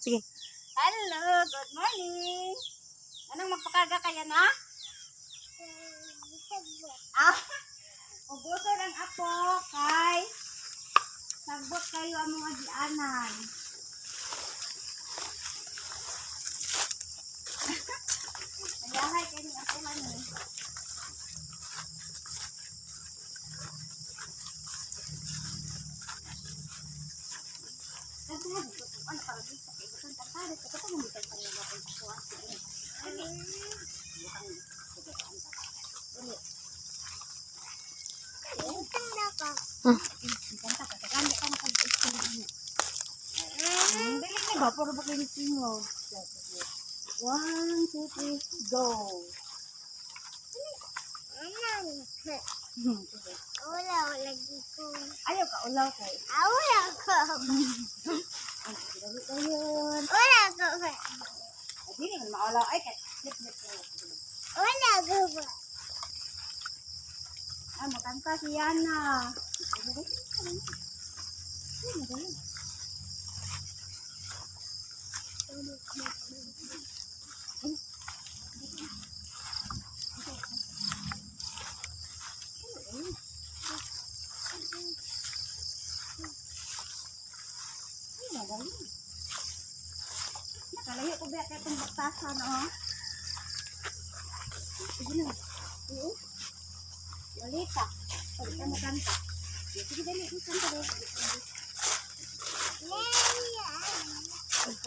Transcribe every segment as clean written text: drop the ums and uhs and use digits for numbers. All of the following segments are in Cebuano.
Sige. Hello, good morning. Anong magpakarga kaya na? Ah, ubuson ang apo kay sagbot kayo ang mga gianan. Ayahay kayo ng apo man eh. Ano para dito kay butang tantari ko ko mo bitan sa mga kay apo. Sige. Dali. Butang sige anta. Dali. Kanta ka sa kanta ka makag-explain. Ang dali na ba puro ba kayo tingog? One, two, three, go. Sige. Wala, lagi ko. Ayaw ka ulaw kay. Ah, wala ko. Ay, sige, dali kayo. Wala ko. Ay, dili man maulaw ay kay lip lip. Wala ko. Ah, makanta si Yana. Nakalayo ko ba kay itong baktasan, oh? Sige na. Oo. Lolita. Pag ka makanta. Sige, dali. Kanta dali.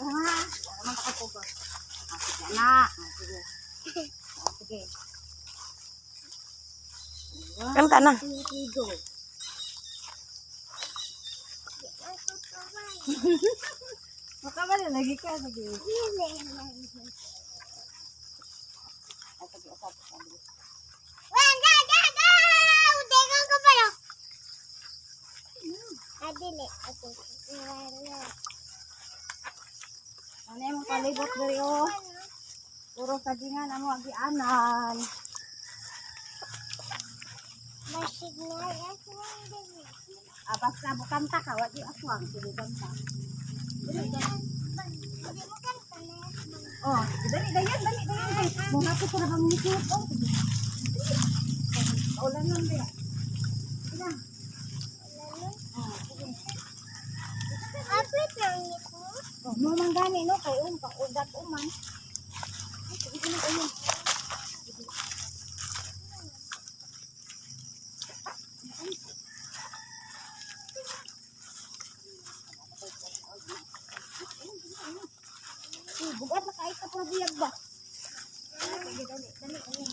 Ah, wala man ka ko. Ah, sige na. Ah, sige. Ah, sige. One, Kanta na. two, three, go. Makabali lagi ka. Sige. Ah, sige, usap, usap. Ano yung palibot diri oh. Puro sagingan amo ang gianan. Ah, basta bukanta ka, wa di aswang, sige kanta. Dali, dali. Oh, dali dayan, dali dayan kay mo ko na kang mikot oh. Sige. Ulan lang ba? Sige na. Oh, sige. Apit lang ito. Oh, mo man gani no kay um pang ugat uman. Ay, sige na kayo. Uy, bugat na kahit ka biyag ba? Sige, dali, dali, dali.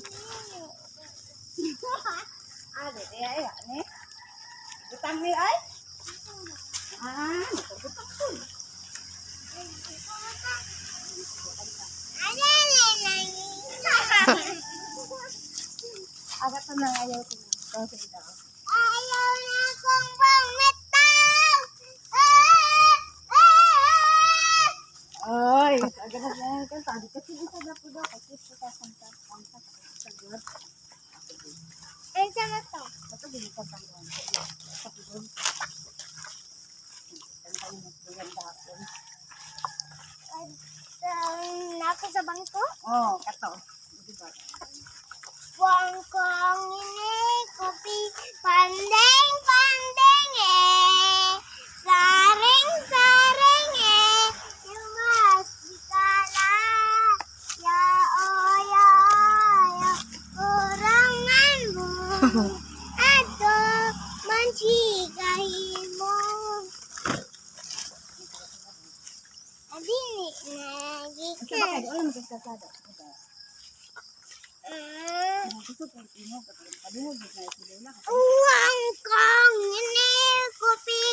Ah, dali, ay, ay, butang ni ay? Ah, butang ko. Agat na lang ayaw ko na. Oh, sige daw. Ayaw na akong bumitaw! Ah! Ah! Ay, agad na lang ka. Sabi kasi isa na po daw. Kasi ito ka kanta. Kanta ka. Sagot. Ay, saan na to? Ito, bili ka sa doon. Sa doon. Kanta mo magbuyan dapon. Nako sa bangko? Oh, kato. Diba? Bangkong ini kopi pandeng pandeng eh saring saring eh lumas dikala ya oh ya ya orang mambu atau mancikahimu Adini Ito ba nagika. kayo? Alam mo kasi kasada. Ah. Gusto ko yung imo. Padungog na sila. Uang kong ini kopi